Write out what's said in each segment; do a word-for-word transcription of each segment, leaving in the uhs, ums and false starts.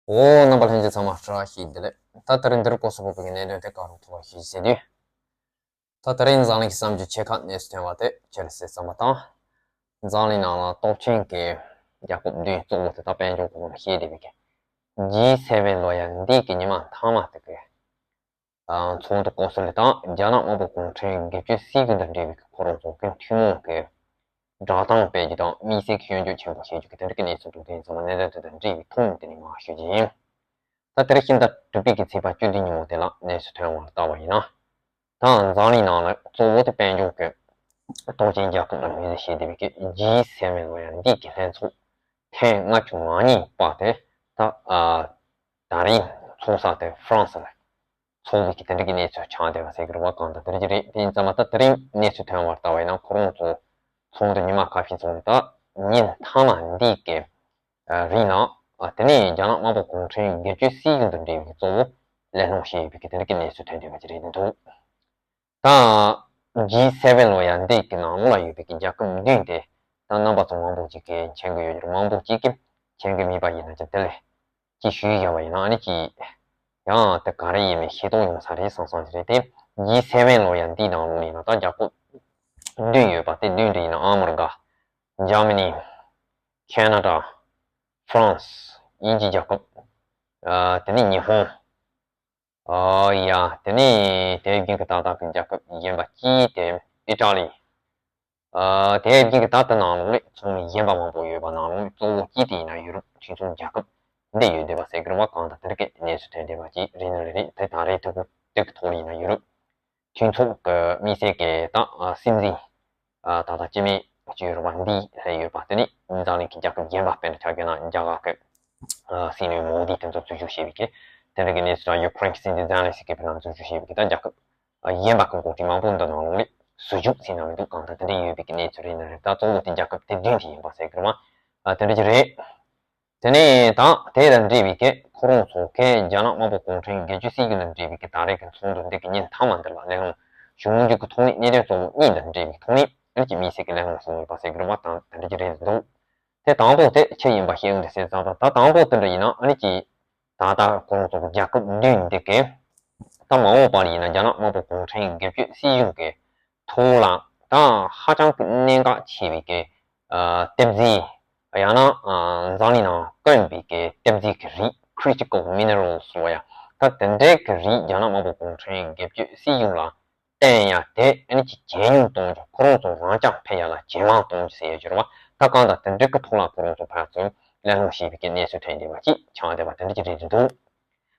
འོ། རྣམ་པ་ལྷན་རྒྱས་ཚང་མ་བཀྲ་ཤིས་བདེ་ལེགས། ད་དེ་རིང་འདིར་ལྐོག་ཟ་ཕོག་པའི་གནད་དོན་དེ་ག་རུ་ཐུག་པ་ཞིག་ཟེར་དུས། ད་དེ་རིང་འཛམ་གླིང་གི་གསར་འགྱུར་ཆེ་ཁག་གནས་སུ་ཐོན་པ་དེ་ཅི་རེད་ཟེར་བསམ་པ་དང་། འཛམ་གླིང་ནང་ལ་སྟོབས་ཆེན་གྱི་རྒྱལ་ཁབ་བདུན་གཙོ་བོ་དེ་དག་དཔལ་འབྱོར་གོང་ལ་བཤད་བསྡད་པའི་ཇི་སེ་ཝེན་ལབ་ཡ་འདི་གི་ཉི་མ་མཐའ་མ་དེ་གི་ཚོགས་འདུ་སྐོར་ཟུར་ལས་དང་རྒྱ་ནག་དམར་པོ་གུང་ཁྲན་སྒེར་གཅོད་སྲིད་གཞུང་དང་འབྲེལ་བའི་ཁོ་རང་ཚོ་གི་ཐུན་མོང་གི་བསྒྲགས་གཏམ་སྤེལ་རྒྱུ་དང་དམིགས་བསལ་གྱི་སྐྱོན་བརྗོད་ཆེན་པོ་བྱེད་རྒྱུ་གི་དེ་འདྲ་གི་གནས་ཚུལ་འདུག་དེ་ཡིན་ཙང་མ་གནད་དོན་དེ་དང་འབྲེལ་བའི་ཐོག་ནས་དེ་ནས་མར་ཞུ་རྒྱུ་ཡིན། ད་དེ་རིང་ཕྱི་ཟླ་དྲུག་པའི་གི་ཚེས་པ་བཅུ་བདུན་ཉིན་མོ་དེ་ལ་གནས་སུ་ཐོན་པར་བལྟ་བ་ཡིན་ན། ད་འཛམ་གླིང་ནང་ལ་གཙོ་བོ་དེ་དཔལ་འབྱོར་གྱི་སྟོབས་ཆེན་རྒྱལ་ཁབ་ལ་ངོས་འཛིན་བྱེད་བསྡད་པའི་གི་ཇི་སེ་ཝེན་ལབ་ཡ་འདི་གི་ལྷན་ཚོགས་ཐེངས་ལྔ་བཅུ་ང་གཉིས་པ་དེ་ད་ཨ་ད་རིང་ཚོགས་ས་དེ་ཧྥ་རན་སི་ལ་ཚོགས་པའི་གི་དེ་འདྲ་གི་གནས་ཚུལ་ཆགས་བསྡད་པ་ཟེར་གི་རེད་བ། གང་ལྟར་དེ་འདྲ་གི་རེད། དེ་ཡིན་ཙང་མ་ད་དེ་རིང་གནས་ཚུལ་ཐོན་པར་བལྟ་བ་ཡིན་ན་ཁོ་རང་ཚོ་ཚོགས་འདུ་ཉི་མ་ཁ་ཤས་ཚོགས་ནས་ད་ཉིན་མཐའ་མ་འདི་གི་རིང་ལ་དེ་ནས་རྒྱ་ནག་དམར་པོ་གུང་ཁྲན་སྒེར་གཅོད་སྲིད་གཞུང་དང་འབྲེལ་བའི་གཙོ་བོ་གླེང་སློང་བྱས་ཡོད་པའི་གི་དེ་འདྲ་གི་གནས་ཚུལ་ཐོན་བསྡད་པ་ཅིག་རེད་འདུག་ད་ཇི་སེ་ཝེན་ལབ་ཡ་འདི་གི་ནང་ལོགས་ལ་ཡོད་པའི་གི་རྒྱལ་ཁབ་བདུན་དེ་ད་རྣམ་པ་ཚོ་མང་པོ་ཅིག་གིས་མཁྱེན་གི་ཡོད་རྒྱུ་རེད། མང་པོ་ཅིག་གིས་མཁྱེན་གི་མེད་པ་ཡིན་ན་ཅིག་དེ་ལས་ཅིག་ཞུས་བཞག་པ་ཡིན་ན་ཨ་ནི་ཅིག་ཡང་དེ་ག་རེ་ཡིན་མིན་ཤེས་རྟོགས་ཡོང་ས་རེད་བསམ་བསམ་ཞིག་རེད་དེ། ཇི་སེ་ཝེན་ལབ་ཡ་འདི་ནང་ལོགས་ཡིན་ན་ད་རྒྱལ་ཁབ་བདུན་ཡོད་པ་དེ་བདུན་དེ་ཡིན་ན་ཨ་མི་རི་ཀ། འཇར་མ་ནི། ཁེ་ན་ཌ། ཧྥ་རན་སི། དབྱིན་ཇི་རྒྱལ་ཁབ། ཨ་དེ་ནས་ཉི་ཧོང་། ཨ་ཡ། དེ་ནས་དེ་བཞིན་གྱི་ཏག་ཏག་གི་རྒྱལ་ཁབ་གཞན་པ་གཅིག་དེ་ཨི་ཊ་ལི། ཨ་དེ་བཞིན་གྱི་ད་ལྟ་ནང་ལོགས་ལས་ཚོགས་མི་གཞན་པ་མང་པོ་ཡོད་པ་ནང་ལོགས་ལས་གཙོ་བོ་གཅིག་དེ་ཡིན་ན་ཡུ་རོབ་ཆོས་ཚོགས་རྒྱལ་ཁབ་འདི་ཡོད་བསྡད་པ་ཟེར་གི་རེད་བ། གང་ལྟར་དེ་འདྲ་གི་གནས་ཚུལ་ཐོན་བསྡད་པ་ཅིག་རེད་ནི་རེད། དེ་ད་རེས་ཐུག་དེ་གི་ཐོག་ལ་ཡིན་ན་ཡུ་རོབ་ཆོས་ཚོགས་ཀྱི་དམིགས་བསལ་གྱི་ད་སྲིད་འཛིན། ད་ལྟ་སྤྱི་མི་སྤྱི་ཡོད་རེད་བ། འདི་སླེབས་ཡོད་པ་དེ་ནི་འཛམ་གླིང་གི་རྒྱལ་ཁབ་གཞན་པ་དཔེར་ན་ཆ་བཞག་ན་རྒྱ་གར་གྱི་སྲིད་བློན་མོ་དི་དེ་ཚོ་འཛུལ་ཞུགས་བྱས་པའི་གི་དེ་འདྲ་གི་གནས་ཚུལ་དང་ཡུ་ཀེ་རེན་གྱི་སྲིད་འཛིན་ཛེ་ལན་སི་ཀི་དཔེར་ན་འཛུལ་ཞུགས་བྱས་པའི་གི་ད་རྒྱལ་ཁབ་གཞན་པ་གི་འགོ་ཁྲིད་མང་པོ་འདི་ནང་ལོགས་ལས་ཟུར་ཞུགས་ཟེར་ན་མི་འདུག་གང་ལྟར་དེ་འདྲ་ཡོད་པའི་གི་གནས་ཚུལ་རེད་ནི་རེད། ད་གཙོ་བོ་དེ་རྒྱལ་ཁབ་དེ་བདུན་དེ་ཡིན་པ་ཟེར་གི་རེད་བ། དེ་འདྲ་ཅིག་རེད། དེ་ནས་ད་དེ་དང་འབྲེལ་བའི་གི་ཁོ་རང་ཚོ་གི་རྒྱ་ནག་དམར་པོ་གུང་ཁྲན་སྒེར་གཅོད་སྲིད་གཞུང་དང་འབྲེལ་བའི་གི་ད་རེས་ཀྱི་ཚོགས་འདུ་འདི་གི་ཉིན་མཐའ་མ་འདིར་ལ་གླེང་སློང་བྱུང་རྒྱུ་གི་ཐོག་ནས་གནད་དོན་གཙོ་བོ་གཉིས་དང་འབྲེལ་བའི་ཐོག་ནས་ཨ་ནི་ཅིག་དམིགས་བསལ་གྱི་གླེང་སློང་བྱུང་ཡོད་པ་ཟེར་གི་རེད་བ། དང་དེ་འདྲ་ཅིག་རེད་འདུག་དེ་དང་པོ་དེ་ཆི་ཡིན་པ་ཤེས་ཡོང་དུ་ཟེར་ཙང་ད་ད་དང་པོ་དེ་འདྲ་ཡིན་ན་ཨ་ནི་ཅིག་ད་ལྟ་ཁོ་རང་ཚོ་གི་རྒྱལ་ཁབ་བདུན་འདི་གི་ད་མ་འོངས་པར་ཡིན་ན་རྒྱ་ནག་དམར་པོ་གུང་ཁྲན་སྒེར་གཅོད་སྲིད་གཞུང་གི་ཐོག་ལ་ད་ཧ་ཅང་གི་གནད་འགག་ཆེ་བའི་གི་ཨ་གཏེར་རྫས། ཡང་ན་ཨ་འཛམ་གླིང་ནང་དཀོན་པའི་གི་གཏེར་རྫས་ཀྱི་རིགས་critical minerals ལབ་ཡ། ད་དེ་འདྲའི་གི་རིགས་རྒྱ་ནག་དམར་པོ་གུང་ཁྲན་སྒེར་གཅོད་སྲིད་གཞུང་ལ་བརྟེན་ཡ་དེ་ཨ་ནི་ཅིག་ཇེ་ཉུང་གཏོང་རྒྱུ། ཁོ་རང་ཚོ་རང་རྐྱ་འཕེར་ཡ་ལ་ཇེ་མང་གཏོང་རྒྱུ་ཟེར་ཡ་ཅིག་རེད་བ། ད་གང་ལྟར་དེ་འདྲའི་གི་ཐོག་ལ་ཁོ་རང་ཚོ་ཕར་ཚུར་གླེང་སློང་བྱས་པའི་གི་གནས་ཚུལ་ཐོན་བསྡད་པ་ཅིག་ཆགས་བསྡད་པ་དེ་འདྲ་ཅིག་རེད་འདུག་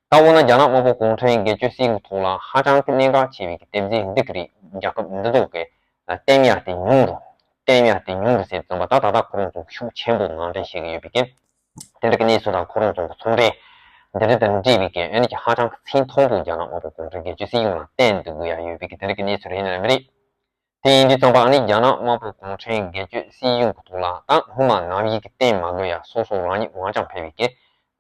ད་འོ་ན་རྒྱ་ནག་དམར་པོ་གུང་ཁྲན་སྒེར་གཅོད་སྲིད་གཞུང་ཐོག་ལ་ཧ་ཅང་གི་གནད་འགག་ཆེ་བའི་གི་གཏེར་རྫས་འདི་གི་རིགས་རྒྱལ་ཁབ་འདི་ཚོ་གི་བརྟེན་ཡ་དེ་ཉུང་རུ། བརྟེན་ཡ་དེ་ཉུང་རུ་ཟེར་ཙམ་པ་ད་ད་ལྟ་ཁོ་རང་ཚོ་ཤུགས་ཆེན་པོ་ནང་འདྲེན་བྱེད་ཀྱི་ཡོད་པའི་གི་དེ་འདྲ་གི་གནས་ཚུལ་དང་ཁོ་རང་ཚོ་གི་ཚོང་འབྲེལ་འདི་འདྲ་དང་འབྲེལ་བའི་གི་ཨ་ནི་ཅིག་ཧ་ཅང་གི་ཚད་མཐོན་པོ་རྒྱ་ནག་དམར་པོ་གུང་ཁྲན་སྒེར་གཅོད་སྲིད་གཞུང་ལ་བརྟེན་དུ་དགོས་ཡ་ཡོད་པའི་གི་དེ་འདྲ་གི་གནས་ཚུལ་རེད་ནི་མ་རེད། དེ་ཡིན་དུས་ཙམ་པ་ཨ་ནི་རྒྱ་ནག་དམར་པོ་གུང་ཁྲན་སྒེར་གཅོད་སྲིད་གཞུང་གི་ཐོག་ལ་ད་སྔོན་མ་ནམ་ཡིན་གྱི་བརྟེན་མ་དགོས་ཡ་སོ་སོ་རང་ཉིད་རང་རྐྱ་འཕེར་བའི་གི་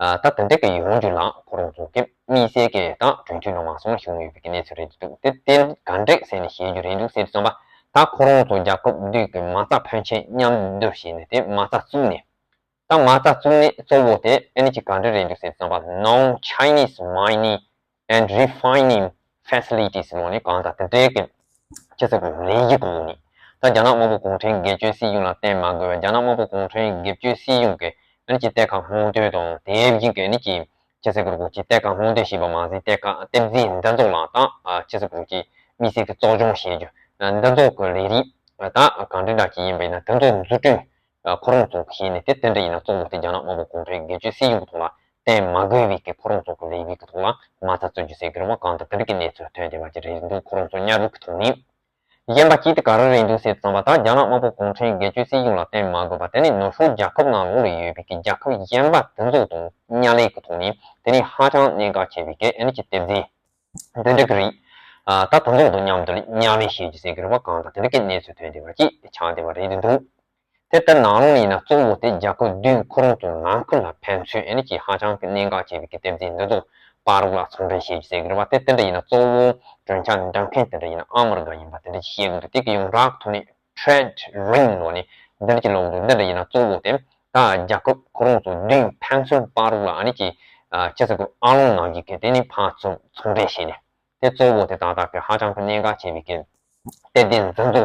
ད་དེ་འདྲ་གི་ཡོང་རྒྱུ་ལ་ཁོ་རང་ཚོ་གི་དམིགས་བསལ་གྱི་ད་གྲོས་མཐུན་འགྲོ་མ་སོང་བྱུང་ཡོད་པའི་གི་གནས་ཚུལ་རེད་འདུག་དེ་དེ་ག་འདྲས་ཟེར་ནས་བཤད་རྒྱུ་རེད་འདུག་ཟེར་དུས་ཙམ་པ་ད་ཁོ་རང་ཚོ་རྒྱལ་ཁབ་བདུན་གི་མ་རྩ་ཕོན་ཆེན་མཉམ་བསྡུ་བྱས་ནས་དེ་མ་རྩ་བཙུགས་ནས། ད་མ་རྩ་བཙུགས་ནས་གཙོ་བོ་དེ་ཨ་ནི་ཅིག་ག་འདྲ་རེད་འདུག་ཟེར་ཙམ་པ་Non-Chinese Mining and Refining Facilities ལོ་ནི་གང་ལྟར་དེ་འདྲའི་གི་ཅི་ཟེར་དགོས་ལས་གཞི་གོང་ནས་ད་རྒྱ་ནག་དམར་པོ་གུང་ཁྲན་སྒེར་གཅོད་སྲིད་གཞུང་ལ་བརྟེན་མ་དགོས་པར་རྒྱ་ནག་དམར་པོ་གུང་ཁྲན་སྒེར་གཅོད་སྲིད་གཞུང་གི་ཨ་ནི་ཅིག་གཏེར་ཁ་སྔོག་འདོན་དང་དེ་བཞིན་གི་ཨ་ནི་ཅིག་ཅི་ཟེར་དགོས་ཅིག་གཏེར་ཁ་སྔོག་འདོན་བྱས་པ་མ་ཟད་གཏེར་ཁ་གཏེར་རྫས་འདི་ཚོ་ལ་ད་ཅི་ཟེར་དགོས་ཅིག་དམིགས་བསལ་གྱི་གཙོ་སྦྱོང་བྱེད་རྒྱུ་འདི་ཚོ་གི་ལས་རིགས་ད་གང་འདྲ་འདྲ་ཅིག་ཡིན་པ་ཡིན་ན་དེ་ཚོ་འཛུགས་སྐྲུན། ཁོ་རང་ཚོ་གིས་ནི་དེ་དེ་འདྲ་ཡིན་ན་གཙོ་བོ་དེ་རྒྱ་ནག་དམར་པོ་གུང་ཁྲན་སྒེར་གཅོད་སྲིད་གཞུང་གི་ཐོག་ལ་བརྟེན་མ་དགོས་པའི་གི་ཁོ་རང་ཚོ་གི་ལས་འགུལ་གི་ཐོག་ལ་མ་རྩ་བཙུགས་རྒྱུ་ཟེར་གི་རེད་བ། གང་ལྟར་དེ་འདྲ་གི་གནས་ཚུལ་ཐོན་བསྡད་པ་ཅིག་རེད་འདུག་ཁོ་རང་ཚོ་གཉའ་སྒྲུབ་ཀྱི་ཐོག་ནས། གཞན་པ་གཅིག་དེ་ག་རེ་རེད་འདུག་ཟེར་བསམ་པ་ད་རྒྱ་ནག་དམར་པོ་གུང་ཁྲན་སྒེར་གཅོད་སྲིད་གཞུང་ལ་བརྟེན་མ་དགོས་པ་དེ་ནི་ནུབ་ཕྱོགས་རྒྱལ་ཁབ་ནང་ལོགས་ལ་ཡོད་པའི་གི་རྒྱལ་ཁབ་གཞན་པ་དེ་ཚོ་དང་མཉམ་ལས་ཀྱི་ཐོག་ནས་དེ་ནི་ཧ་ཅང་གནད་འགག་ཆེ་བའི་གི་ཨ་ནི་ཅིག་གཏེར་རྫས་འདི་འདྲ་གི་རིགས། ད་དེ་ཚོ་དང་མཉམ་དུ་མཉམ་ལས་བྱེད་རྒྱུ་ཟེར་གི་རེད་བ། གང་ལྟར་དེ་འདྲ་གི་གནས་ཚུལ་ཐོན་བསྡད་པ་ཅིག་ཆགས་བསྡད་པ་རེད་འདུག་དེ་ལྟར་ནང་ལོགས་ཡིན་ན་གཙོ་བོ་དེ་རྒྱལ་ཁབ་བདུན་ཁོ་རང་ཚོ་ནང་ཁུལ་ལ་ཕན་ཚུན་ཨ་ནི་ཅིག་ཧ་ཅང་གི་གནད་འགག་ཆེ་བའི་གི་གཏེར་རྫས་འདི་ཚོ་བར་ལ་ཚོང་འབྲེལ་བྱེད་རྒྱུ་ཟེར་གི་རེད་བ། དེ་དེ་འདྲ་ཡིན་ན་གཙོ་བོ་གྲོས་འཆར་འདེམས་མཁན་དེ་འདྲ་ཡིན་ན་ཨ་མི་རི་ཀ་ཡིན་པ་དེ་འདྲ་བཤད་གི་འདུག་དེ་གི་ཡོངས་གྲགས་ཐོག་ནས་Trade Ring ལོ་ནས་འདི་འདྲ་ཅིག་ལབ་འདུག་འདི་འདྲ་ཡིན་ན་གཙོ་བོ་དེ་ད་རྒྱལ་ཁབ་ཁོ་རང་ཚོ་བདུན་ཕན་ཚུན་བར་ལ་ཨ་ནི་ཅིག་ ཨ་ཅི་ཟེར་དགོས། ཨ་ལོང་ནང་གི་གི་དེ་ནི་ཕར་ཚུར་ཚོང་འབྲེལ་བྱས་ནས། དེ་གཙོ་བོ་དེ་ཏག་ཏག་གི་ཧ་ཅང་གི་གནད་འགག་ཆེ་བའི་གི་སྟབས་བདེ་འདི་ཚོ་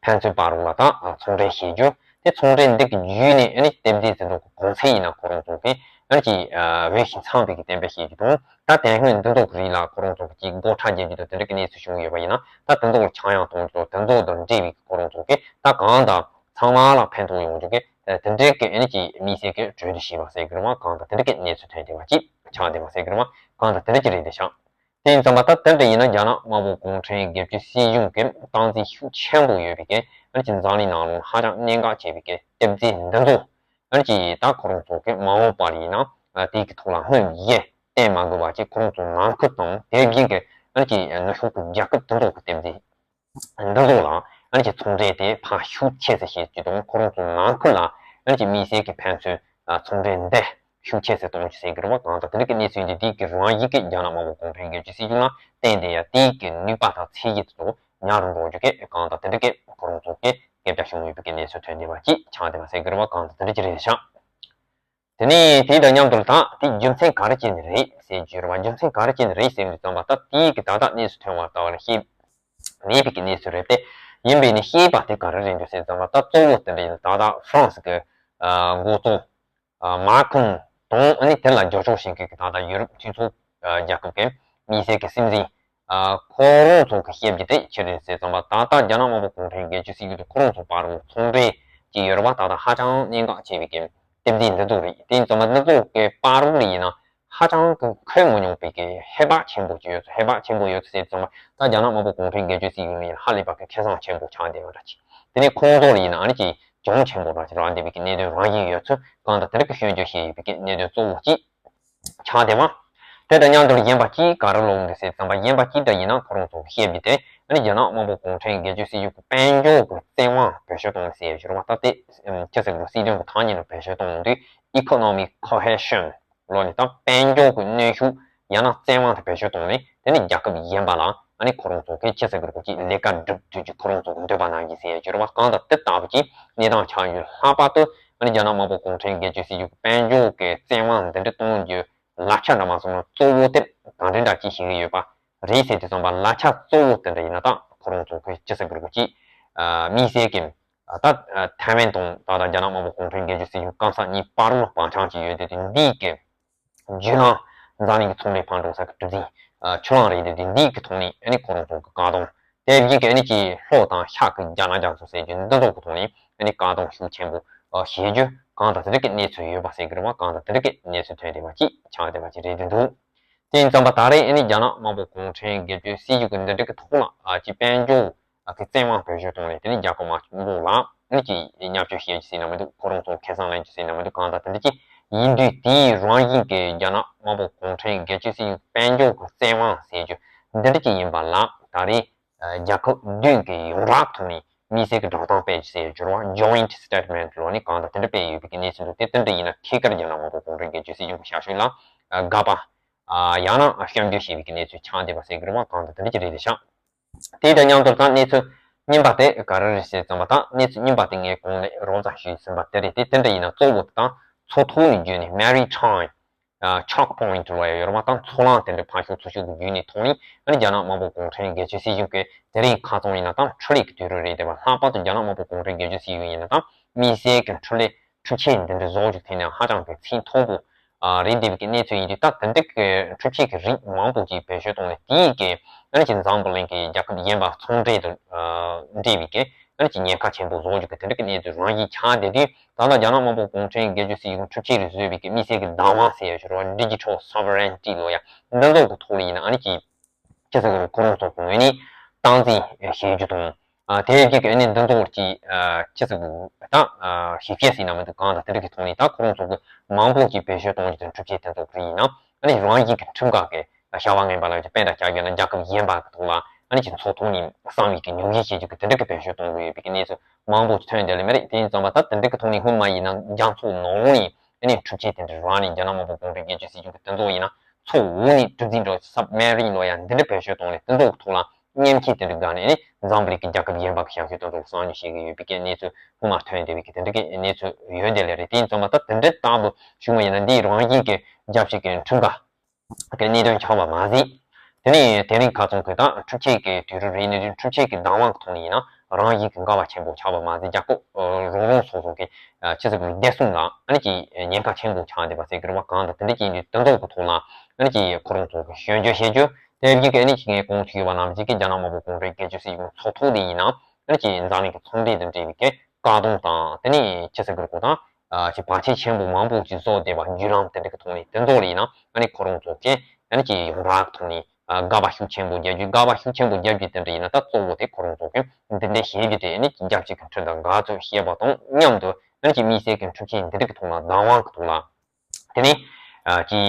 ཕན་ཚུན་བར་ལ་ད་ཚོང་འབྲེལ་བྱེད་རྒྱུ། དེ་ཚོང་འབྲེལ་འདི་གི་བརྒྱུད་ནས་ཨ་ནི་སྟབས་བདེ་འདི་ཚོ་གི་གོང་ཚད་ཡིན་ན་ཁོ་རང་ཚོ་གི་ཨ་ནི་ཅིག་འོས་ཤིང་འཚམ་པའི་གི་གཏན་འབེབས་བྱེད་རྒྱུ་དང་། ད་དེ་སྔོན་འདི་ཚོ་གི་རིགས་ལ་ཁོ་རང་ཚོ་གི་ཅིག་སྒོ་ཁྲལ་རྒྱག་རྒྱུ་དང་དེ་འདྲ་གི་གནས་ཚུལ་བྱུང་ཡོད་པ་ཡིན་ན། ད་དེ་ཚོ་གི་ཆག་ཡང་གཏོང་རྒྱུ་དང་དེ་ཚོ་དང་འབྲེལ་བའི་གི་ཁོ་རང་ཚོ་གི་ད་གང་ལྟར་ཚང་མ་ལ་ཕན་ཐོགས་ཡོང་རྒྱུ་གི་དེ་འདྲའི་གི་ཨ་ནི་ཅིག་དམིགས་བསལ་གི་གྲོས་བསྡུར་བྱས་པ་ཟེར་གི་རེད་བ། གང་ལྟར་དེ་འདྲ་གི་གནས་ཚུལ་ཐོན་བསྡད་པ་ཅིག་ཆགས་བསྡད་པ་ཟེར་གི་རེད་བ། གང་ལྟར་དེ་འདྲ་ཅིག་རེད་བསྡད་ཤག་དེ་ཡིན་ཙང་མ་ད་དེ་འདྲ་ཡིན་ན་རྒྱ་ནག་དམར་པོ་གུང་ཁྲན་སྒེར་གཅོད་སྲིད་གཞུང་གི་སྟངས་འཛིན་ཤུགས་ཆེན་པོ་ཡོད་པའི་གི་ཨ་ནི་ཅིག་འཛམ་གླིང་ནང་ལོགས་ཧ་ཅང་གནད་འགག་ཆེ་བའི་གི་སྟབས་བདེ་འདི་ཚོ་ཨ་ནི་ཅིག་ད་ཁོ་རང་ཚོ་གི་མ་འོངས་པར་ཡིན་ན་དེའི་གི་ཐོག་ལ་སྔོན་གཞན་བསྟེན་མ་དགོས་པ་ཅིག་ཁོ་རང་ཚོ་ནང་ཁུལ་དང་དེ་བཞིན་གི་ཨ་ནི་ཅིག་ནུབ་ཕྱོགས་གི་རྒྱལ་ཁབ་དེ་ཚོ་གི་སྟངས་འཛིན། འདི་ཚོ་ལ་ཨ་ནི་ཅིག་ཚོང་འབྲེལ་དེ་ཕར་ཤུགས་ཆེ་ཙམ་བྱེད་རྒྱུ་དང་། ཁོ་རང་ཚོ་ནང་ཁུལ་ལ་ཨ་ནི་ཅིག་དམིགས་བསལ་གྱི་ཕན་ཚུན་ཚོང་འབྲེལ་འདི་ཤུགས་ཆེ་ཙམ་གཏོང་རྒྱུ་ཟེར་གི་རེད་བ། གང་ལྟར་དེ་འདྲ་གི་གནས་ཚུལ་འདི་དེའི་གི་རང་བཞིན་གྱིས་རྒྱ་ནག་དམར་པོ་གུང་ཁྲན་སྒེར་གཅོད་སྲིད་གཞུང་ལ་བརྟེན་ཏེ་ཡང་དེའི་གི་ནུས་པ་དང་ཚད་གཞི་དེ་ཚོ་ཉམས་རུ་འགྲོ་རྒྱུ་གི་གང་ལྟར་དེ་འདྲ་གི་ཁོ་རང་ཚོ་གི་སྐད་ཆ་བྱུང་ཡོད་པའི་གི་གནས་ཚུལ་ཐོན་བསྡད་པ་ཅིག་ཆགས་བསྡད་པ་ཟེར་གི་རེད་བ། གང་ལྟར་དེ་འདྲ་ཅིག་རེད་ཤག་དེ་ནས་དེ་དང་མཉམ་དུ་ད་དེ་རྒྱུ་མཚན་ག་རེ་བྱས་ནས་རེད་ཟེར་རྒྱུ་རེད་བ། རྒྱུ་མཚན་ག་རེ་བྱས་ནས་རེད་ཟེར་དུས་ཙམ་པ་ད་དེའི་གི་ད་ལྟ་གནས་ཚུལ་ཐོན་བ་ལྟ་བུ་ལ་ཤེས་མེད་པའི་གི་གནས་ཚུལ་རེད་དེ། ཡིན་པས་ནི་ཤེས་པ་དེ་ག་རེ་རེད་འདུག་ཟེར་དུས་ཙམ་པ་ད་གཙོ་བོ་དེ་འདྲ་ཡིན་ད་ལྟ་ཧྥ་རན་སི་གི་འགོ་གཙོ་མཱ་ཁོན་དང་ཨ་ནི་དེ་ལ་རྒྱབ་སྐྱོར་བྱེད་མཁན་གི་ད་ལྟ་ཡུ་རོབ་མཐུན་ཚོགས་རྒྱལ་ཁབ་ཀྱི་དམིགས་བསལ་གྱི་སྲིད་འཛིན། ཨ་ཁོ་རང་ཚོ་གི་བཤད་རྒྱུ་དེ་ཅི་རེད་ཟེར་ཙམ་པ་ད་ལྟ་རྒྱ་ནག་དམར་པོ་གུང་ཁྲན་སྒེར་གཅོད་སྲིད་གཞུང་དེ་ཁོ་རང་ཚོ་བར་ལ་ཚོང་འབྲེལ་གྱི་ཡོད་རེད་བ། ད་ལྟ་ཧ་ཅང་གནད་འགག་ཆེ་བའི་གི་སྟབས་བདེ་འདི་ཚོ་རེད། དེ་ཡིན་ཙམ་པ་འདི་ཚོ་གི་བར་ལ་ཡིན་ན་ཧ་ཅང་གི་མཁོ་མི་མྱོང་པའི་གི་ཧེ་བག་ཆེན་པོ་ཅིག་ཡོད་ཚོད། ཧེ་བག་ཆེན་པོ་ཡོད་ཚོད་ཟེར་ཙམ་པ་ད་རྒྱ་ནག་དམར་པོ་གུང་ཁྲན་སྒེར་གཅོད་སྲིད་གཞུང་ལ་ཡིན་ན་ཧ་ལས་པ་གི་ཁེ་བཟང་ཆེན་པོ་ཆགས་བསྡད་པ་འདྲ་ཅིག་དེ་ནས་ཁོང་ཚོ་ལ་ཡིན་ན་ཨ་ནི་ཅིག་གྱོང་ཆེན་པོ་འདྲ་ཅིག་རག་བསྡད་པའི་གི་གནད་དོན་རང་བཞིན་ཡོད་ཚོད། གང་ལྟར་དེ་འདྲ་གི་སྐྱོན་བརྗོད་བྱས་ཡོད་པའི་གི་གནད་དོན་གཙོ་བོ་གཅིག་ཆགས་བསྡད་པ། དེ་དང་མཉམ་དུ་གཞན་པ་གཅིག་ག་རེ་ལབ་འདུག་ཟེར་ཙམ་པ་གཞན་པ་གཅིག་འདྲ་ཡིན་ན་ཁོ་རང་ཚོ་བཤད་རྒྱུ་དེ་ཨ་ནི་རྒྱ་ནག་དམར་པོ་གུང་ཁྲན་སྒེར་གཅོད་སྲིད་གཞུང་གི་དཔལ་འབྱོར་གྱི་བཙན་དབང་བེད་སྤྱོད་གཏོང་ཟེར་ཡོད་ཅོག་རེད་བ། ད་དེ་ཅི་ཟེར་དགོས། སྲིད་དོན་གྱི་ཐ་སྙད་ནང་བེད་སྤྱོད་གཏོང་འདུག economic coercion ལོ་ནི་ད་དཔལ་འབྱོར་གྱི་གནོན་ཤུགས་ཡང་ན་བཙན་དབང་དེ་བེད་སྤྱོད་གཏོང་ནས་དེ་ནི་རྒྱལ་ཁབ་གཞན་པ་ལ་ཨ་ནི་ཁོ་རང་ཚོ་གི་ཅི་ཟེར་དགོས། ཅིག་ལས་ཀ་སྒྲུབ་ཐུབ་ཀྱི་ཁོ་རང་ཚོ་གི་འདོད་པ་ནང་བཞིན་ཟེར་ཡོད་ཅོག་རེད་བ། གང་ལྟར་དེ་ལྟ་བུ་ཅིག་གནས་སྟངས་ཆགས་ཡོད། ལྷག་པར་དུ་ཨ་ནི་རྒྱ་ནག་དམར་པོ་གུང་ཁྲན་སྒེར་གཅོད་སྲིད་གཞུང་གི་དཔལ་འབྱོར་གྱི་བཙན་དབང་འདི་འདྲ་གཏོང་རྒྱུ་ལག་ཆ་འདྲ་མ་སོང་ན་གཙོ་བོ་དེ་གང་འདྲ་འདྲ་ཅིག་ཞིག་ཡོད་པ་རེད་ཟེར་དུས་ཙམ་པ་ལག་ཆ་གཙོ་བོ་དེ་འདྲ་ཡིན་ན་ད་ཁོ་རང་ཚོ་གི་ཅི་ཟེར་དགོས། ཅིག་དམིགས་བསལ་གྱི་ད་ཐའེ་ཝན་དང་ད་ལྟ་རྒྱ་ནག་དམར་པོ་གུང་ཁྲན་སྒེར་གཅོད་སྲིད་གཞུང་སྐམ་ས་གཉིས་བར་ལ་བང་ཆེན་ཅིག་ཡོད་དེ། དེ་འདིའི་གི་བརྒྱུད་ལམ་འཛམ་གླིང་གི་ཚོང་ལས་ཕར་འགྲོ་ས་གི་གྲུ་གཟིངས་ཆུ་ལང་རེད་དེ། དེ་འདིའི་གི་ཐོག་ནས་ཨ་ནི་ཁོ་རང་ཚོ་གི་བཀག་སྡོམ་དེ་བཞིན་གི་ཨ་ནི་ཅིག་ལྷོ་དང་ཤར་གི་རྒྱ་ནག་རྒྱ་མཚོ་ཟེར་རྒྱུ་འདི་ཚོ་གི་ཐོག་ནས་ཨ་ནི་བཀག་སྡོམ་ཤུགས་ཆེན་པོ་བྱེད་རྒྱུ་གང་ལྟར་དེ་འདྲ་གི་གནས་ཚུལ་ཡོད་པ་ཟེར་གི་རེད་བ། གང་ལྟར་དེ་འདྲ་གི་གནས་ཚུལ་ཐོན་བསྡད་པ་ཅིག་ཆགས་བསྡད་པ་ཅིག་རེད་འདུག་དེ་ཡིན་ཙམ་པ་ད་རེས་ཨ་ནི་རྒྱ་ནག་དམར་པོ་གུང་ཁྲན་སྒེར་གཅོད་སྲིད་གཞུང་གི་འདི་འདྲ་གི་ཐོག་ལ་ཨ་ཅིག་དཔལ་འབྱོར་ཨ་གི་བཙན་དབང་བེད་སྤྱོད་གཏོང་ནས་དེ་ནི་རྒྱལ་ཁབ་མང་པོ་ལ་ཨ་ནི་ཅིག་བརྙས་བཅོས་བྱེད་རྒྱུ་ཟེར་ན་མི་འདུག་ཁོ་རང་ཚོ་ཁེ་བཟང་ལེན་རྒྱུ་ཟེར་ན་མི་འདུག་གང་ལྟར་དེ་འདྲ་ཅིག་ཡིན་དུས་དེའི་རང་བཞིན་གྱི་རྒྱ་ནག་དམར་པོ་གུང་ཁྲན་སྒེར་གཅོད་སྲིད་གཞུང་དཔལ་འབྱོར་གྱི་བཙན་དབང་ཟེར་རྒྱུ་འདི་འདྲ་ཅིག་ཡིན་པ་ལ་ད་རེས་རྒྱལ་ཁབ་བདུན་གྱི་ཡོངས་གྲགས་ཐོག་ནས་དམིགས་བསལ་གྱི་བསྒྲགས་གཏམ་སྤེལ་རྒྱུ་ཟེར་རྒྱུ་རེད་བ། Joint Statement ལོ་ནི་གང་ལྟར་དེ་འདྲ་སྤེལ་ཡོད་པའི་གནས་ཚུལ་འདུག་དེ་དེ་འདྲ་ཡིན་ན་ཐད་ཀར་རྒྱ་ནག་དམར་པོ་གུང་ཁྲན་སྒེར་གཅོད་སྲིད་གཞུང་གི་ཞབས་ཞུ་ལ་དགག་པ་ཡང་ན་སྐྱོན་བརྗོད་བྱེད་པའི་གནས་ཚུལ་ཆགས་བསྡད་པ་ཟེར་གྱི་རེད་བ། གང་ལྟར་དེ་འདྲ་ཅིག་རེད་ཤག་དེ་དང་མཉམ་དུ་ད་གནས་ཚུལ་རྙིང་པ་དེ་ག་རེ་རེད་ཟེར་ཙམ་པ། ད་གནས་ཚུལ་རྙིང་པ་དེ་ངས་གོང་ནས་རོབ་ཙམ་ཞུས་ཟིན་པ་དེ་རེད། དེ་དེ་འདྲ་ཡིན་ན་གཙོ་བོ་དེ་དང་མཚོ་ཐོག་ནས་བརྒྱུད་ནས་Maritime Choke Point ལོ་ཡ་ཡོད་རེད་བ། ད་མཚོ་གླང་དེ་འདྲ་ཕར་ཞོག་ཚུར་ཞོག་གི་བརྒྱུད་ནས་ཐོག་ནས་ཨ་ནི་རྒྱ་ནག་དམར་པོ་གུང་ཁྲན་སྒེར་གཅོད་སྲིད་གཞུང་གི་དེ་རིང་ཁ་སང་ཡིན་ན་ད་འཕྲུལ་ལས་ཀྱི་དུས་རབས་རེད་བསྡད་པ། ལྷག་པར་དུ་རྒྱ་ནག་དམར་པོ་གུང་ཁྲན་སྒེར་གཅོད་སྲིད་གཞུང་ཡིན་ན་ད་དམིགས་བསལ་གྱི་འཕྲུལ་ལས་འཕྲུལ་ཆས་འདི་འདྲ་བཟོ་རྒྱུ་དེ་ནས་ཧ་ཅང་གི་ཚད་མཐོན་པོ་རེད་བསྡད་པའི་གི་གནས་ཚུལ་ཡིན་དུས། ད་དེ་འདྲ་གི་འཕྲུལ་ཆས་ཀྱི་རིགས་མང་པོ་ཅིག་བེད་སྤྱོད་བཏང་ནས་དེའི་གི་ཨ་ནི་ཅིག་འཛམ་བུ་གླིང་གི་རྒྱལ་ཁབ་གཞན་པ་ཚོང་འབྲེལ་དང་འབྲེལ་བའི་གི་ཨ་ནི་ཅིག་ཉེན་ཁ་ཆེན་པོ་བཟོ་རྒྱུ་གི་དེ་འདྲ་གི་གནས་ཚུལ་རང་བཞིན་ཆགས་བསྡད་དུས། ད་ལྟ་རྒྱ་ནག་དམར་པོ་གུང་ཁྲན་སྒེར་གཅོད་སྲིད་གཞུང་འཕྲུལ་ཆས་རིགས་བཟོས་པའི་གི་དམིགས་བསལ་གྱི་བདག་དབང་ཟེར་ཡ་ཞིག་རེད་བ། Digital Sovereignty ལོ་ཡ་འདི་ཚོ་གི་ཐོག་ལ་ཡིན་ན་ཨ་ནི་ཅིག་ཅི་ཟེར་དགོས་རེད། ཁོ་རང་ཚོ་གི་ངོས་ནས་སྟངས་འཛིན་བྱེད་རྒྱུ་དང་། ཨ་དེ་བཞིན་གྱི་ཨ་ནི་འདི་ཚོ་གི་ཨ་ཅི་ཟེར་དགོས་ད། ཨ་ཞིབ་དཔྱད་ཟེར་ན་མི་འདུག་གང་ལྟར་དེ་འདྲ་གི་ཐོག་ནས་ད་ཁོ་རང་ཚོ་གི་མང་པོ་ཅིག་བེད་སྤྱོད་གཏོང་རྒྱུ་དང་འཕྲུལ་ཆས་དེ་ཚོ་གི་ཡིན་ན་ཨ་ནི་རང་བཞིན་གྱི་ཁྲིམས་ཁང་གི་བྱ་བ་ངན་པ་ལ་དཔེ་འདྲ་བཞག་ཡོད་ན་རྒྱལ་ཁབ་གཞན་པ་གི་ཐོག་ལ་ཨ་ནི་ཅིག་མཚོ་ཐོག་ནས་གསང་བའི་གི་ཉོ་གཞི་བྱེད་རྒྱུ་གི་དེ་འདྲ་གི་བེད་སྤྱོད་གཏོང་གི་ཡོད་པའི་གི་གནས་ཚུལ་མང་པོ་ཅིག་ཐོན་བསྡད་ལེ་མ་རེད། དེ་ཡིན་ཙང་པ་ད་དེ་འདྲ་གི་ཐོག་ནས་སྔོན་མ་ཡིན་ན་རྒྱ་མཚོ་ནང་ལོགས་ནས་ཨ་ནི་འཕྲུལ་ཆས་དེ་འདྲ་རང་ནས་རྒྱ་ནག་དམར་པོ་གུང་ཁྲན་སྒེར་གཅོད་སྲིད་གཞུང་གི་དེ་ཚོ་ཡིན་ན་མཚོ་འོག་ནས་གྲུ་གཟིངས་འགྲོ་Submarine ལོ་ཡ་འདི་འདྲ་བེད་སྤྱོད་གཏོང་ནས་དེ་ཚོ་གི་ཐོག་ལ་ མཉམ་ཁྱེད་དེ་འདྲ་དགའ་ནས་ནི་འཛམ་བུ་གླིང་གི་རྒྱལ་ཁབ་གཞན་པ་གི་ཞབས་ཞུ་དེ་ཚོ་གསང་ཉུལ་བྱེད་ཀྱི་ཡོད་པའི་གི་གནས་ཚུལ་ཁོ་ན་ཐོན་བསྡད་པའི་གི་དེ་འདྲ་གི་གནས་ཚུལ་ཡོད་བསྡད་ལེ་རེད། དེ་ཡིན་ཙང་མ་ད་དེ་འདྲ་ལྟ་བུ་བྱུང་བ་ཡིན་ན་འདིའི་རང་བཞིན་གྱི་རྒྱལ་སྤྱི་གི་ཁྲིམས་ཁང་གི་གནད་དོན་ཆགས་པ་མ་ཟད། དེ་ནས་དེ་རིང་ཁ་སང་གི་ད་འཁྲུག་ཆད་ཀྱི་དུས་རབས་རེ་ནས་རིང་འཁྲུག་ཆད་ཀྱི་བདག་དབང་གི་ཐོག་ནས་ཡིན་ན་རང་བཞིན་གྱི་འགལ་བ་ཆེན་པོ་ཆགས་པ་མ་ཟད། རྒྱལ་ཁབ་རང་རང་སོ་སོ་གི་ཕྱི་སྲིད་ཀྱི་བདེ་སྲུང་ལ་ཨ་ནི་ཀྱི་ཉེན་ཁ་ཆེན་པོ་ཆགས་བསྡད་པ་ཟེར་གི་རེད་བ། གང་ལྟར་དེ་འདྲ་ཅིག་ཡིན་དུས་དེ་ཚོ་གི་ཐོག་ལ་ཨ་ནི་ཀྱི་ཁོ་རང་ཚོ་གི་ཞོན་རྒྱུ་བཤད་རྒྱུ་དེ་རིགས་ཀྱི་ཨ་ནི་ཀྱི་ངས་གོང་དུ་ཞུས་པ་ནང་བཞིན་གྱི་རྒྱ་ནག་དམར་པོ་གུང་ཁྲན་སྒེར་གཅོད་སྲིད་གཞུང་ཚོགས་ཐོག་དེ་ཡིན་ན་ཨ་ནི་ཀྱི་འཛམ་གླིང་གི་ཚོང་འབྲེལ་དང་འབྲེལ་བའི་གི་བཀག་སྡོམ་དང་དེ་ནས་ཕྱི་སྲིད་ཀྱི་སྐོར་དང་། ཅིག་བར་ཆད་ཆེན་པོ་མང་པོ་ཅིག་བཟོ་བསྡད་པ་བརྒྱུད་ལམ་དེ་འདྲ་གི་ཐོག་ནས་དེ་ཚོ་ལ་ཡིན་ན་ཨ་ནི་ཁོ་རང་ཚོ་གིས་ཨ་ནི་ཅིག་ཡོངས་གྲགས་ཀྱི་ཐོག་ནས་དགག་པ་ཤུགས་ཆེན་པོ་རྒྱག་རྒྱུ། དགག་པ་ཤུགས་ཆེན་པོ་རྒྱག་རྒྱུ་དེ་འདྲ་ཡིན་ན་ད་གཙོ་བོ་དེ་ཁོ་རང་ཚོ་གིས་འདི་འདྲ་བཤད་རྒྱུ་དེ་ཨ་ནི་རྒྱལ་སྤྱི་གི་ཁྲིམས་དང་འགལ་ཚུལ་བཤད་པ་དང་མཉམ་དུ་ཨ་ནི་ཅིག་དམིགས་བསལ་གྱི་འཁྲུག་རྐྱེན་འདི་འདྲ་གི་ཐོག་ལ་བདག་དབང་གི་ཐོག་ལ། དེ་ནས་ཀྱི་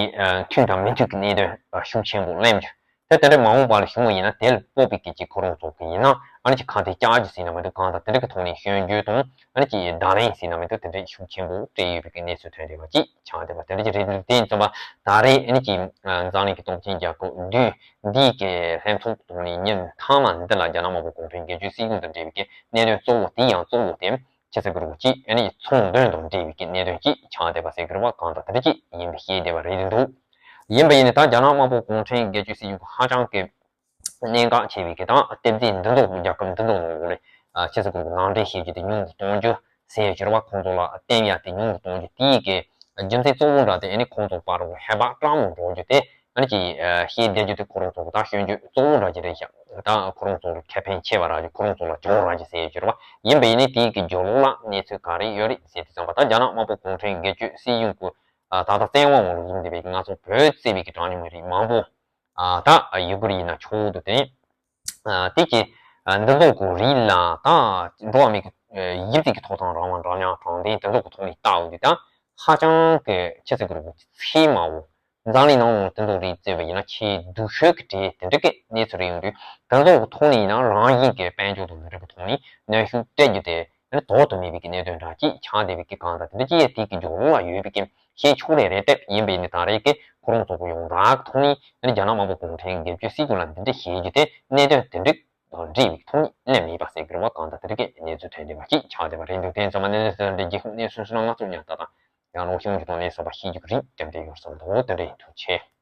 མཐུན་དང་མི་མཐུན་གྱི་གནད་དོན་ཤུགས་ཆེན་པོ་གླེང་རྒྱུ། དེ་དེ་འདྲ་མ་འོངས་པ་ལ་བྱུང་བ་ཡིན་ན་དེ་ལ་སྤོབས་པའི་སྐད་ཅིག་ཁོ་རང་ཚོ་གི་ཡིན་ན་ཨ་ནི་ཅིག་ཁ་གཏད་བཅག་རྒྱུ་ཟེར་ན་མི་འདུག་གང་ལྟར་དེ་འདྲ་གི་ཐོག་ནས་ཞོན་རྒྱུ་དང་ཨ་ནི་ཅིག་བརྡ་ལན་ཟེར་ན་མི་འདུག་དེ་འདྲ་ཤུགས་ཆེན་པོ་སྤྲད་ཡོད་པའི་གནས་ཚུལ་ཐོན་བསྡད་པ་ཅིག་ཆགས་བསྡད་པ་དེ་འདྲ་ཅིག་རེད། དེ་ཡིན་ཙང་པ་ད་རེས་ཨ་ནི་ཅིག་འཛམ་གླིང་གི་སྟོབས་ཆེན་རྒྱལ་ཁབ་བདུན་འདིའི་གི་ལྷན་ཚོགས་ཐོག་ནས་ཉིན་མཐའ་མ་འདི་ལ་རྒྱ་ནག་དམར་པོ་གུང་ཁྲན་སྒེར་གཅོད་སྲིད་གཞུང་དང་འབྲེལ་བའི་གི་གནད་དོན་གཙོ་བོ་དེ་ཡང་གཙོ་བོ་དེ། ཕྱི་སྲིད་ཀྱི་རོགས་ཀྱིས་ཨ་ནི་ཚོང་དོན་དང་འབྲེལ་བའི་གི་གནད་དོན་ཅིག་ཆགས་བསྡད་པ་ཟེར་གི་རེད་བ། གང་ལྟར་དེ་འདྲ་ཅིག་ཡིན་པའི་ཤེས་བསྡད་པ་རེད་འདུག་ཡིན་པ་ཡིན་ནའི་ད་རྒྱ་ནག་དམར་པོ་གུང་ཁྲན་སྒེར་གཅོད་སྲིད་གཞུང་གི་ཧ་ཅང་གི་གནད་འགག་ཆེ་བའི་གི་ད་ལྟེབ་རྩེག་འདི་ཚོ་རྒྱལ་ཁབ་འདི་ཚོ་ནང་ལོགས་ལ་ཕྱི་སྲིད་ཀྱི་རོགས་ནང་འདྲེན་བྱེད་རྒྱུ་དེ་ཉུང་དུ་གཏོང་རྒྱུ་ཟེར་གི་རེད་བ། ཁོང་ཚོ་ལ་བསྟན་ཡ་དེ་ཉུང་དུ་གཏོང་རྒྱུ་དེའི་གི་རྒྱུ་མཚན་གཙོ་བོ་འདྲ་དེ་ཨ་ནི་ཁོང་ཚོ་བར་ལ་ཧེ་བག་སྤྲང་མོ་འགྲོ་རྒྱུ་དེ། ཨ་ནི་ཅིག་ཤེས་བསྡད་རྒྱུ་དེ་ཁོ་རང་ཚོ་གི་ད་སྐྱོན་བརྗོད་གཙོ་བོ་འདྲ་ཅིག་རེད་ཤག་ད་ཁོ་རང་ཚོ་ལ་ཁེ་ཕན་ཆེ་བ་རག་རྒྱུ། ཁོ་རང་ཚོ་ལ་གྱོང་རག་རྒྱུ་ཟེར་ཡོད་ཀྱི་རེད་བ། ཡིན་པ་ཡིན་ནའི་དེའི་གི་རྒྱབ་ལོགས་ལ་གནས་ཚུལ་ག་རེ་ཡོད་རེད་ཟེར་དུས་ཙམ་པ་ད་རྒྱ་ནག་དམར་པོ་གུང་ཁྲན་སྒེར་གཅོད་སྲིད་གཞུང་གི་ད་ལྟ་བཙན་དབང་འོག་ལ་བཟུང་བསྡད་པའི་ང་ཚོ་བོད་བརྩིས་པའི་གི་གྲངས་ཉུང་མི་རིགས་མང་པོ་ད་ཡུ་གུར་ཡིན་ན་ཆོག་འདུག་དེ་དེ་གི་འདི་ཚོ་གི་རིགས་ལ་ད་འགྲོ་བ་མི་གི་ཡིབ་རྩིས་ཀྱི་ཐོབ་ཐང་རང་དབང་འདྲ་མཉམ་དྲང་བདེན་དེ་ཚོ་གི་ཐོག་ནས་ལྟ་འོང་དུས་ད་ཧ་ཅང་གི་ཕྱི་ཚེ་གི་རུ་ཚེ་མ་འོ། འཛམ་གླིང་ནང་ལ་དེ་ཚོ་རིགས་བརྩིས་པ་ཡིན་ན་ཆེས་སྡུག་ཤོས་ཀྱི་གྲས་དེ་འདྲ་གི་གནས་ཚུལ་རེད་ཡོང་དུས་དེ་ཚོ་གི་ཐོག་ནས་ཡིན་ན་རང་བཞིན་གྱི་དཔལ་འབྱོར་དང་མི་རིགས་ཀྱི་ཐོག་ནས་གནོན་ཤུགས་སྤྲད་རྒྱུ་དེ་ཨ་ནི་དོགས་དུ་མེད་པའི་གི་གནད་དོན་འདྲ་ཅིག་ཆགས་བསྡད་པའི་གི་གང་ལྟར་དེ་འདྲ་ཅིག་ཡ་དེ་གི་སྦྱོར་ལ་ཡོད་པའི་གི་ཤེས་ཆོག་རེད་རེད་དེ་ཡིན་པའི་ནི་ད་རེས་ཀྱི་ཁོ་རང་ཚོ་གི་ཡོངས་གྲགས་ཐོག་ནས་ཨ་ནི་རྒྱ་ནག་དམར་པོ་གུང་ཁྲན་སྒེར་གཅོད་སྲིད་གཞུང་ལ་འདི་འདྲ་བྱེད་རྒྱུ་དེ་གནད་དོན་དེ་འདྲ་དང་འབྲེལ་བའི་ཐོག་ནས་གནས་མེད་པ་ཟེར་གི་རེད་བ། གང་ལྟར་དེ་རིགས་ཀྱི་གནས་ཚུལ་ཐོན་བསྡད་པ་ཅིག་ཆགས་བསྡད་པ་རེད་འདུག་དེ་ཡིན་ཙང་མ་གནས་ཚུལ་འདི་རྒྱལ་ཁབ་གནས་ཚུལ་སོ་ནང་ང་ཚོ་ཉག་ཏག་ཏག་ཡང་ལོ་ཤུང་གི་ཐོག་ནས་བསམ་པ་ཤེས་རྒྱུ་གི་རིགས་རྒྱབ་བསྡད་ཡོད་བསམ་འདུག་དེ་འདྲ་ཡིན། ཐུགས་རྗེ་ཆེ།